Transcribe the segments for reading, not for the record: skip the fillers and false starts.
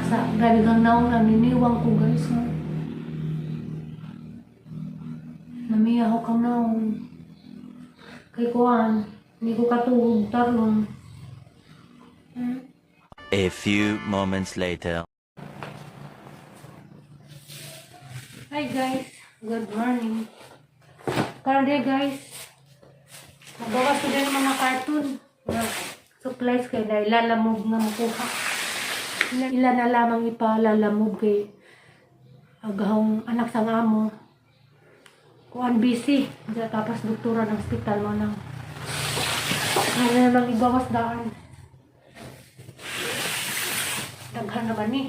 Sa grabe kang naong naniniwang ko, guys. No? Namiya ko kang naong. Kay kuan, hindi ko katuog tarong. A few moments later. Hi guys, good morning. Karon day guys, nagawa sila ng mga cartoon na supplies kay dahil Lalamove nga makuha. Ila na lamang ipa-Lalamove kay agahong anak sa amo. Kuan busy. Diya, tapos doktora ng ospital mo nang ano namang ibawas daan. Daghan naman eh.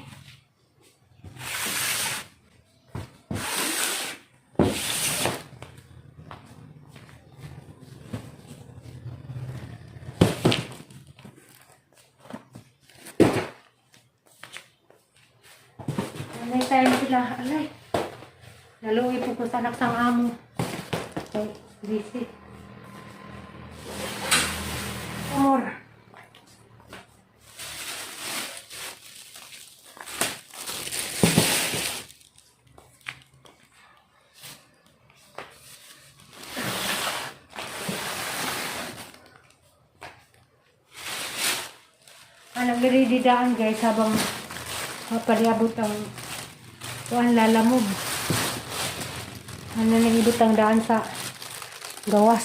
May time sila. Alay. Naluwi po ko sa anak sang amo. Okay, busy. More. Anong ready daan guys habang mapaliabot ang kuan Lalamove. Ano nang ibutang daan sa gawas.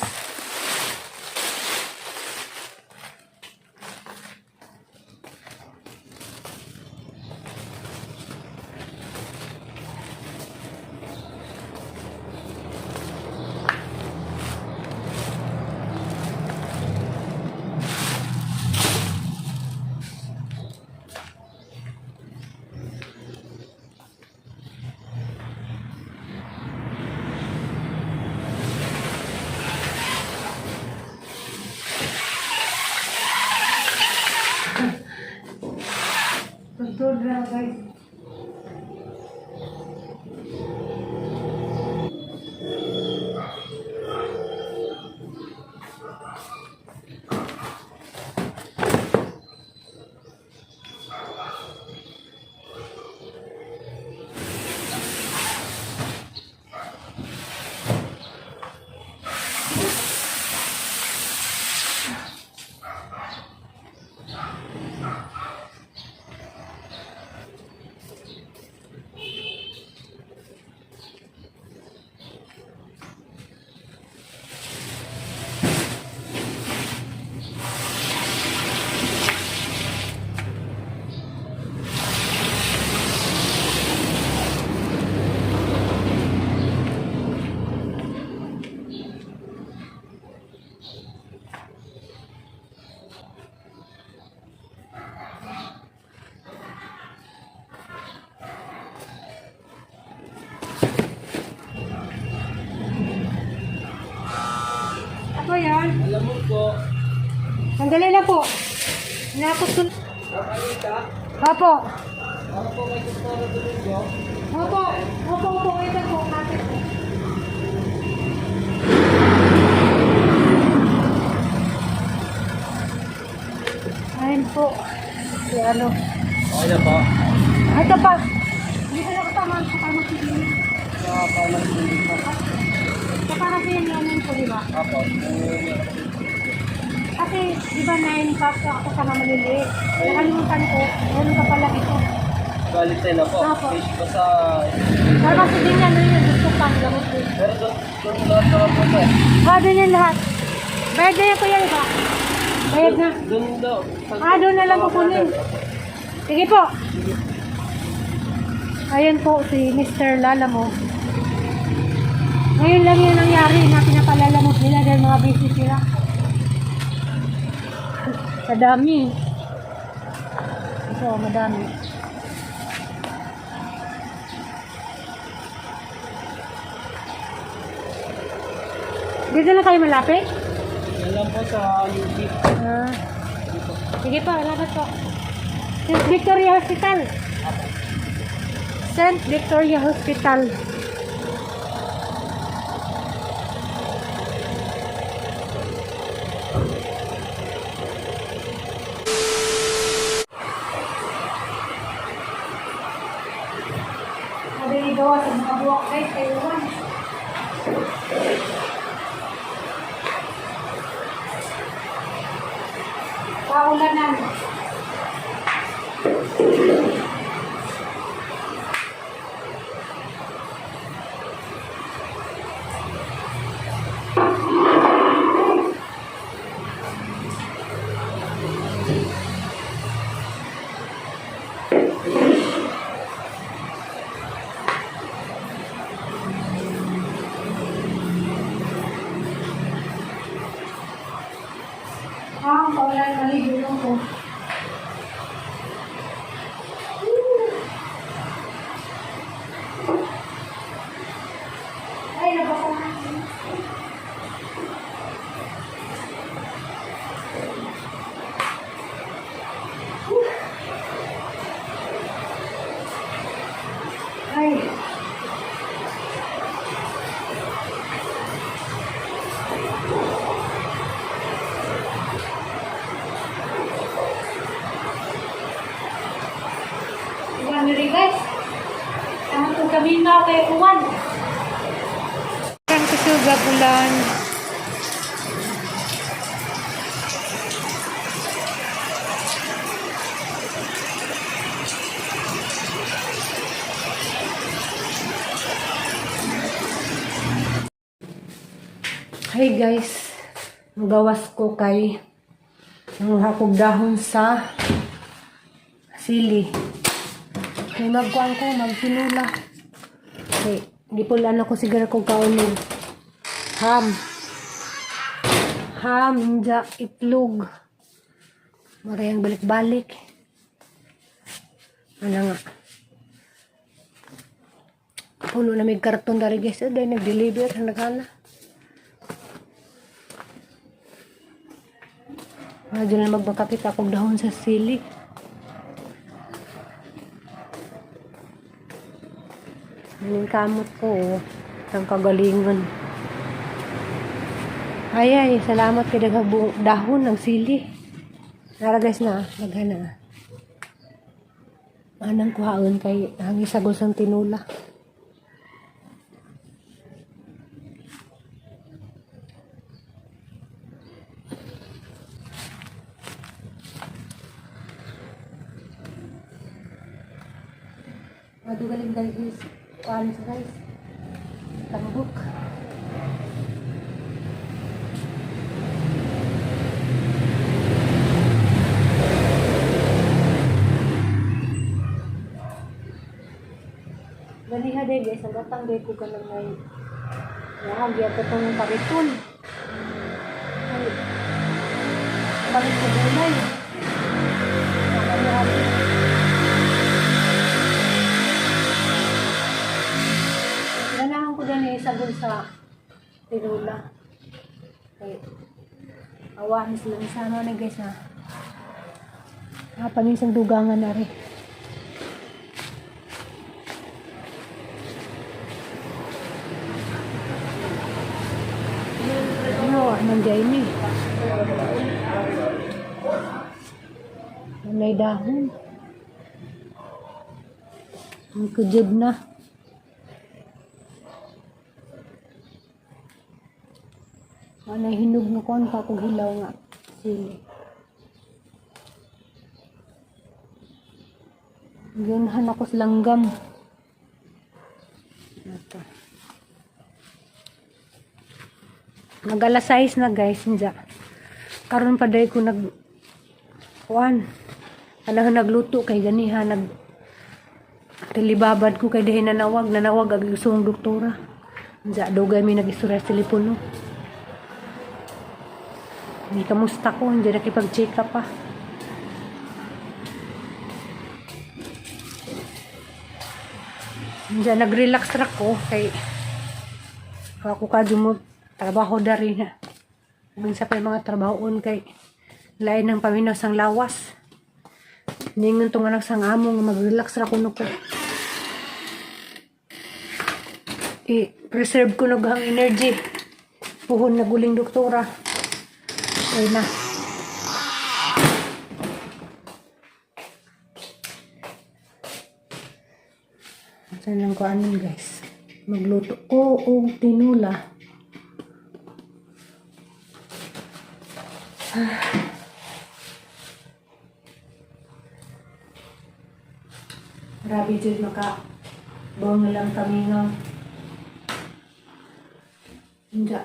Tuntun na guys. Ako yan. Alam mo po. Sandali lang po. Inakot ko. Kakalita. Opo. Para po kay Doktora Domingo. Opo. Opo, opo. Ito po. Kapit po. Ayun po. Si ano. Okay na po. Ah, ito pa. Hindi ko na kasama sa pharmacy din. Sa pharmacy din po. Sa pharmacy yun yun po, di ba? Apo. Kasi, di ba 9 packs ako kasama maliliit. Nakalimutan ko, meron pa pala ito. Bali 10 na po. Apo. Fish ba sa... Pharmacy din yan, ano yun, gusto pa, gamot din. Pero doon lahat naman po sir. Ah, doon yan lahat. Bayad na yan, kuya, di ba? Bayad na. Doon daw. Ah, doon na lang kukunin. Sige po. Ayan po si Mr. Lalamove. Ngayon lang yun nangyari na pinapalalamove nila dahil mga busy sila. Madami. Ito, madami. Dito lang kayo malapit? Yan lang po sa UP. Ah. Sige po, salamat po. St. Victoria Hospital. St. Victoria Hospital. Gawa sa mga buwak guys, kay uwan. Kaulanan. Ah, kaulan, mali gulong ko. Ay, nabasa na. Ay. Uwan rin guys. Ang itong kaminaw kay uwan. Kan kusuga bulan. Hi guys, magawas ko kay nanguha kog dahon sa sili. Kay magkuan ko, magtinula. Kay gipulan ako siguro kog kaon og ham. Ham, inja, itlog. Marayang balik-balik. Ano nga. Puno na may karton dari guys. Eh, dahil nag-deliver. Naghala. Medyo na magbakapit akong dahon sa sili. Yung kamot ko, oh. Ang kagalingon. Ay, ay, salamat kay daghang dahon ng sili. Nara guys na, daghan na. Anang kuhaon kay hangi sagol sang tinula. Madugaling guys, kuhaan sa guys. Tambok. Ganiha day guys, ang gatang day ko kanang may Yan, di ako itong kariton. Ay, balik ko gulay. Nakakalihan. Ganahan ko gani isagol sa tinula. Kay awahan sila sa ano na guys ha. Ah, paminsang dugangan na rin. Ano, nandiyan ni. May dahon. Ang kujab na. Ano, hinog na kon pa kog hilaw nga. Sili. Yun, ako sa langgam. Ito. Mag-alas 6 na guys, hinja. Karon pa day ko nag kuan. Ano nagluto kay ganiha nag tilibabad ko kay dahil nanawag nanawag ag gusto ng doktora. Hinja dugay mi nag-istorya sa telepono. Hindi kamusta ko, hindi nakipag-check up pa. Hindi nag-relax ra ko kay ako ka mo trabaho dari na. Minsan pa yung mga trabahoon kay lain ng paminaw sang lawas. Ningon tong anak sang amo nga mag-relax ra kuno ko. I-preserve ko nog ang energy. Puhon na guling doktora. Ay na. Saan lang ko anon, guys. Magluto ko og tinula. Grabe jud maka buong lang kami nga. Hindi.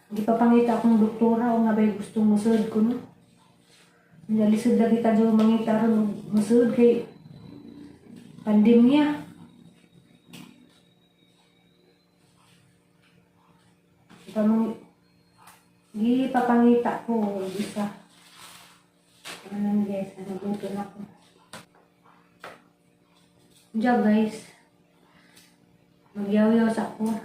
Hindi pa pangita akong doktora o nga ba'y gustong musulod ko, no? Hindi, lisod lagi ta dyan mangita ron og musulod kay pandemya. Pamang gipapangita ko og isa. Ano lang, guys, nagluto na ako. Diyan, guys. Magyaw-yaw sa ako.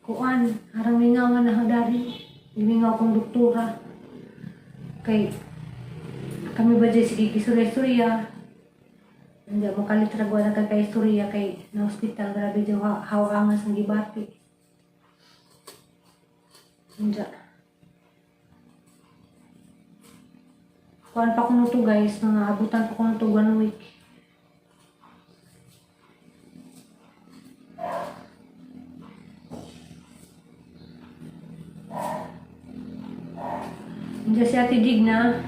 Kuan, harang mingawan na dari. Gimingaw kong doktora. Kay, kami ba dyan sige gisurya-surya. Hindi mo kalitragwa na kay kay kay na hospital. Grabe dyan hawangas ang gibati. Hindi. Kuan pa ko to, guys. Mga abutan pa ko nito one week. Hindi si Ate Digna,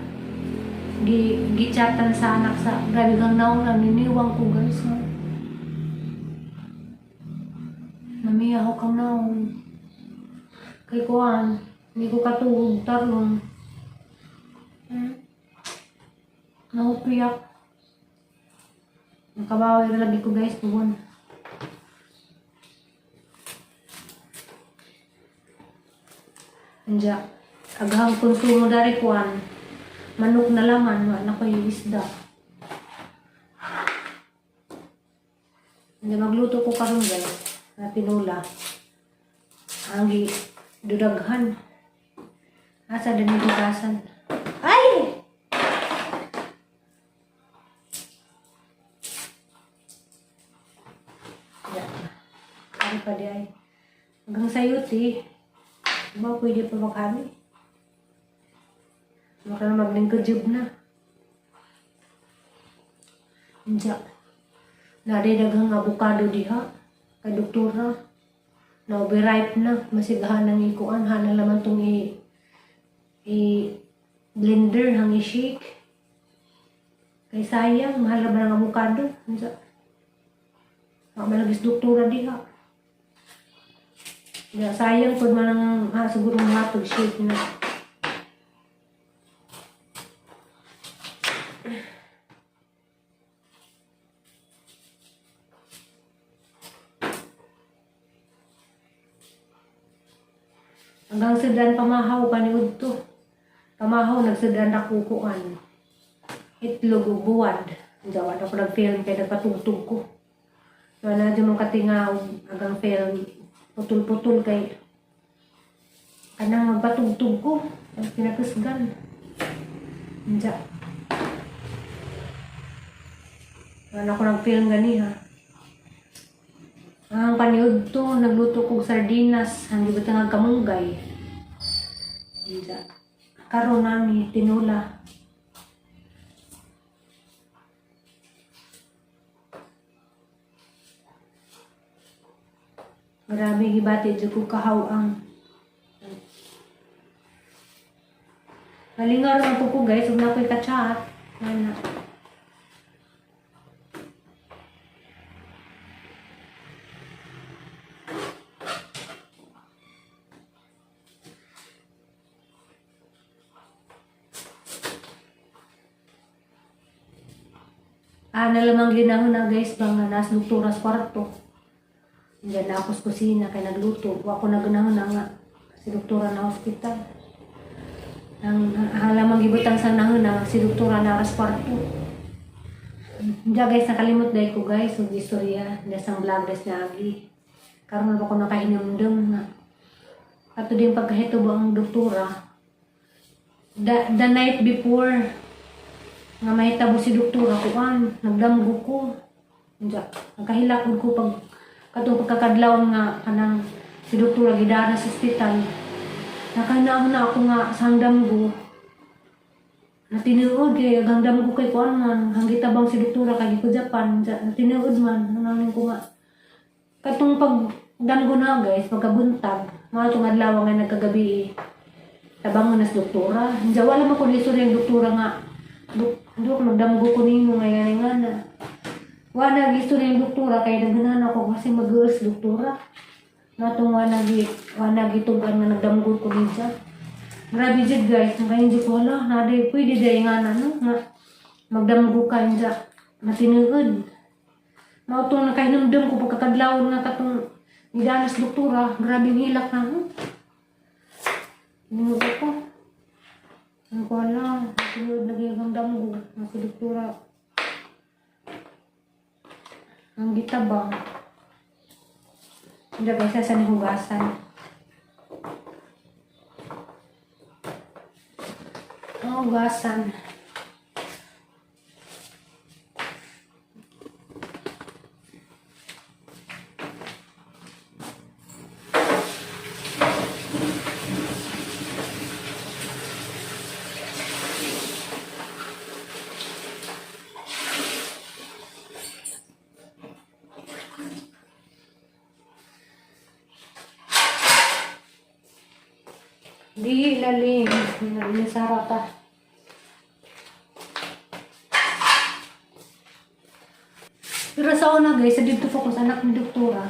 gi gichatan sa anak sa grabe kang naong naniniwang ko, guys, no? Namiya ko kang naong. Kay kuan, hindi ko katuog tarong. Naupiyak. Nakabawi na lagi ko, guys, buwan. Anja, aghang konsumo dari kuan. Manok na laman, wa na ko yung isda. Anja, magluto ko karon, guys, na tinula. Ang gi dudaghan. Asa din ni dugasan. Ay! Ya. Ano pa di ay? Hanggang sayuti. Ba, pwede pa maghami. Baka na maglingkod na. Inja. Naday daghang avocado diha. Kay doktora. Na overripe na. Masigahan ng ikuan. Hana laman tong i blender hang i-shake. Kay sayang, mahal na ba ng avocado? Inja. Baka malagis doktora diha. Ya, sayang pud man ang ha, siguro mga shake na. Hanggang sudan pamahaw paniud to. Pamahaw nagsudan na kukuan. Itlog ug buwad. Jawa ako nag-film kay nagpatugtog ko. Wala dyan mong katingaw hanggang film putol-putol kay kanang magpatugtog ko. Ang pinakusgan. Diya. Wala ko nag-film gani ha. Ang paniud to, nagluto kog sardinas, ang gibutang ang kamunggay. Diya. Karon nami tinula. Grabe gibati jud ko kahaw-ang. Malingaw ra man ko, guys, ug na ko'y ka-chat. Ana. Ah, nalamang ginahon na, guys, ba nga nas doktora sa kwarto. Diyan na ako sa kusina kay nagluto. Wa ko na ganahon na nga si doktora na hospital. Ang halamang gibutang sa nahon na si doktora na sa kwarto. Diya, guys, nakalimot dahil ko, guys, ug istorya dasang vlog des na agi. Karon ba ko nakahinumdum nga. Ato din pagkahitubo ang doktora. The night before nga mahitabo si doktora kuan, nagdamgo ko. Diya, nagkahilak gud ko pag katong pagkakadlaw nga kanang si doktora gidara sa ospital. Nakahinaon na ako nga sa damgo. Natinuod kay ang damo ko kay kuan man, hanggitabang tabang si doktora kay ko Japan, natinuod man, nangin ko nga. Katong pag damgo na guys, pagkabuntag, mga itong adlaw nga nagkagabi eh. Tabangon na sa doktora. Hindi, wala man ko lisod yung doktora nga. Dok, nagdamgo ko nimo ngayon nga na. Wala lisod yung doktora kay naganahan ako kasi mag-uus doktora. Natong wala gitugan nga nagdamgo ko dito. Grabe jud guys, nakayon jud ko wala, naday pwede day nga na no, nga magdamgo ka inja matinuod. Mao tong nakahinumdum ko pagkakadlawon nga katong nidanas doktora, grabe ang hilak na ho. Ninugo ko. Ang ko wala, matinuod na gyud ang damgo nga si doktora. Ang gitabang. Hindi guys, sa hugasan. Ang hugasan. Di lalim. Nasara ta. Pero sa una guys, sa dito po ko sa anak ni doktora.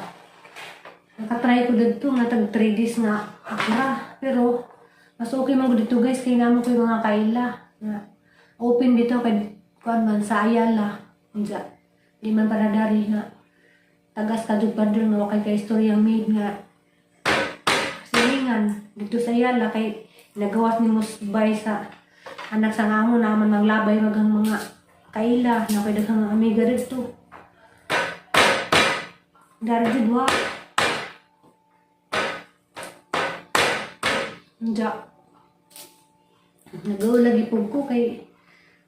Nakatry ko dito nga tag 3 days nga akra. Pero mas okay man ko dito guys kay namo ko yung mga kaila. Nga open dito kay kuan man sa Ayala. Unsa. Di man para dari nga tagas ka jud pader nga wa kay kay istoryang maid nga silingan dito sa Ayala kay nagawas ni Musbay sa anak sa ngamo naman maglabay magang mga kaila na kay daghang mga amiga dito. Dari jud wa. Unja. Nagawa lagi po ko kay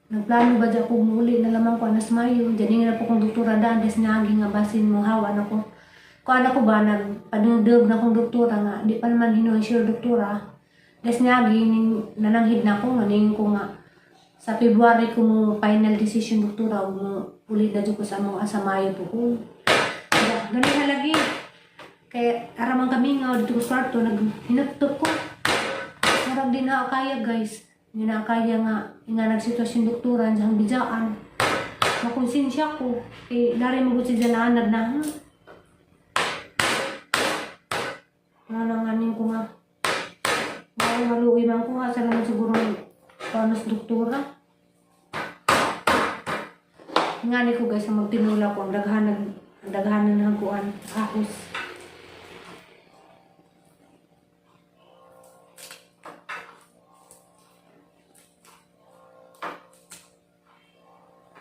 nagplano ba dya ko muli na lamang ko anas Mayo. Diyan nga na po kong doktora daan des nagi nga basin mo hawa na ko. Ko ano ko ba nagpanudog na kong doktora nga di pa naman hinuon sure doktora. Des nagi ning nananghid na ko nga ning ko nga sa February ko mo final decision doktora ug mo uli na jud ko sa among asa Mayo po ko. Ganun na lagi. Kaya aramang kami nga dito ko sa kwarto naghinuktok ko. Murag di na kaya guys. Di na kaya nga nga nagsitwasyon doktora sa bijaan. Makonsensya ko. Kay dari mo gud si anad na. Ano na nga ning ko nga. Baka maluwi man ko nga sa naman siguro paano sa doktora. Nga ni ko guys, ang magtinula ko ang daghanan ng kuan ahos.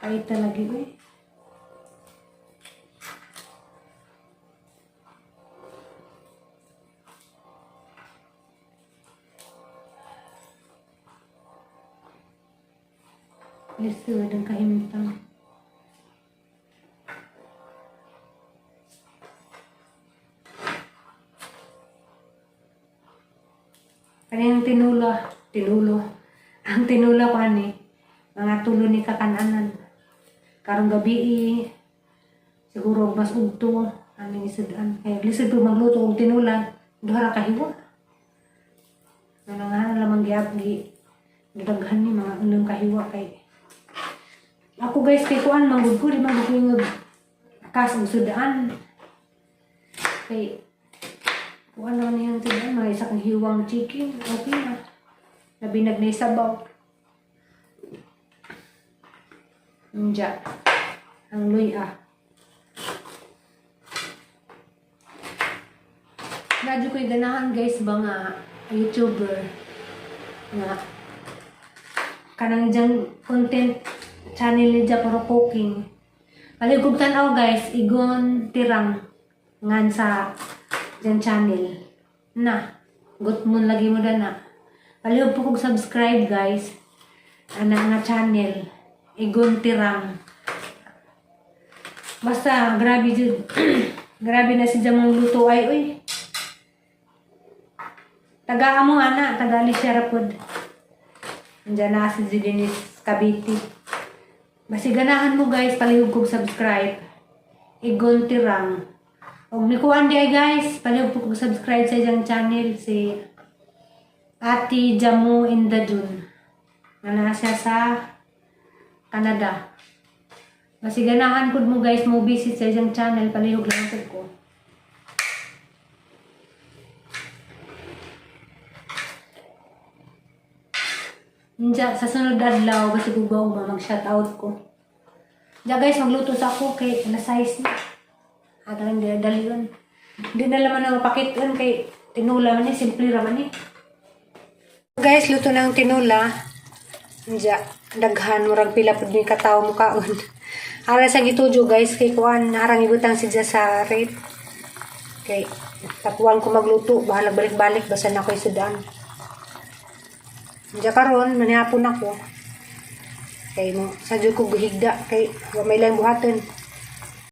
Ay talaga eh. Lisod ang kahimtang. Kanang tinula, tinulo. Ang tinula ko ani, mga tulo ni kakananan. Karong gabi eh, siguro mas ugto aning isudan. Kaya lisod ko magluto og tinula, duha ra ka hiwa. Ano nga lamang giab gi daghan ni mga unang kahiwa kay ako guys kay kuan manggod ko di man ko yung kas og sudan. Kay kuan naman niyang sudan mga isa kang hiwang chicken, okay na. Nabinag na isabaw. Unja. Ang luya. Radyo ko'y ganahan guys ba nga YouTuber nga kanang diyang content channel niya puro cooking. Paligog tanaw guys, igon tirang ngan sa dyan channel. Na, gutmon lagi mo na. Palihog po kog subscribe guys. Ana nga channel, igon tirang. Basta grabe jud. Grabe na si Jamong luto ay uy. Taga amo ana, taga Alicia ra pod. Andiyan na si Denise Cavite. Basi ganahan mo guys, palihog kog subscribe. Igon Tirang. Og ni kuan di ay guys, palihog po kog subscribe sa iyang channel si Ate Jamu Indajun. Na naa siya sa Canada. Basi ganahan pud mo guys mo visit sa iyang channel, palihog lang pud ko. Nja, sa sunod adlaw, basi gubaw ba, mag-shoutout ko. Nja guys, magluto sa ako kay na size na. Ato hindi dali yun. Hindi na laman na mapakit yun kay tinula man ni, simple ra man ni. Guys, luto na ang tinula. Nja, daghan murag pila pud ni katawo mukaon. Ara sa gitujo guys kay kuan harang ibutang siya sa rate. Kay tapuan ko magluto, bahala balik-balik basta na ako'y sudan. Diya karon manihapon ako. Kay mo sa jud ko gihigda kay wa may laing buhaton.